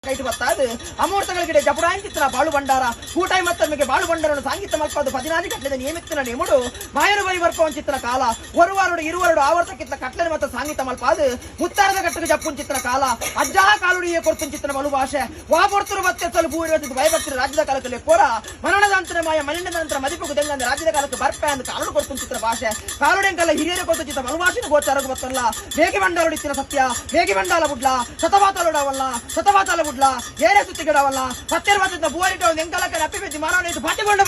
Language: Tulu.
ಕೈಟ್ ಬತ್ತಾದ್ ಅಮೂರ್ತಗಳಿಗೆ ಜಪುಡಾಯಿಂಚಿತ್ತಿನ ಬಾಳು ಭಂಡಾರ ಕೂಟಾಯಿ ಮತ್ತೊಮ್ಮೆಗೆ ಬಾಳು ಭಂಡಾರನ್ನು ಸಾಂಗಿತ ಮಲ್ಪಾದು 14 ಕಟ್ಲೆದ ನಿಯಮಿತ್ತಿನ ನೇಮುಡು ಮಾಯನು ಬೈ ಬರ್ಪವಂಚಿತ್ತಿನ ಕಾಲ ಒರುವಾರುಡು ಇರುವರುಡು ಆವರ್ತಕ್ಕಿತ್ತ ಕಟ್ಲೆನ ಮತ್ತ ಸಾಂಗಿತ ಮಲ್ಪಾದು ಮುತ್ತಾರದ ಕಟ್ಟಗೆ ಜಪ್ಪುಂಚಿತ್ತಿನ ಕಾಲ ಅಜ್ಜಾ ಕಾಲುಡಿಯೇ ಕೊರ್ತುಂಚಿತ್ತಿನ ಬಲು ಭಾಷೆ ವಾ ಪೊರ್ತುರು ಬತ್ತೆ ಸಲು ಭೂರಿ ಭಯಭಕ್ತಿ ರಾಜ್ಯದ ಕಾಲಕ್ಕೆ ಲೆಕ್ಕೋರ ಮರಣದಾಂತರ ಮಾಯ ಮಲಿನದ ನಂತರ ಮದಿಪುಗು ದೆಂಗಂದ ರಾಜ್ಯದ ಕಾಲಕ್ಕೆ ಬರ್ಪೆ ಅಂದ್ ಕಾಲುಡು ಕೊರ್ತುಂಚಿತ್ತಿನ ಭಾಷೆ ಕಾಲುಡೆಂಕಲ್ಲ ಹಿರಿಯರು ಕೊರ್ತುಂಚಿತ್ತ ಬಲು ಭಾಷೆನ ಗೋಚಾರಕ್ಕೆ ಬತ್ತಲ್ಲ ಬೇಗಿ ಬಂಡಾರುಡಿತ್ತಿನ ಸತ್ಯ ಬೇಗಿ ಬಂಡಾಲ ಬುಡ್ಲ ಶತವಾತಲುಡವಲ್ಲ ಶತವಾತಲ ಬುಡ್ಲ ಏರೆ ಸುತ್ತಿಗಿಡವಲ್ಲ ಪತ್ತೆರ್ ಬತ್ತದ ಬೂವರಿಟ ಎಂಕಲಕ್ಕೆ ಅಪ್ಪಿಪೆತ್ತಿ ಮಾನವನ ಪಾಟಿಗೊಂಡ.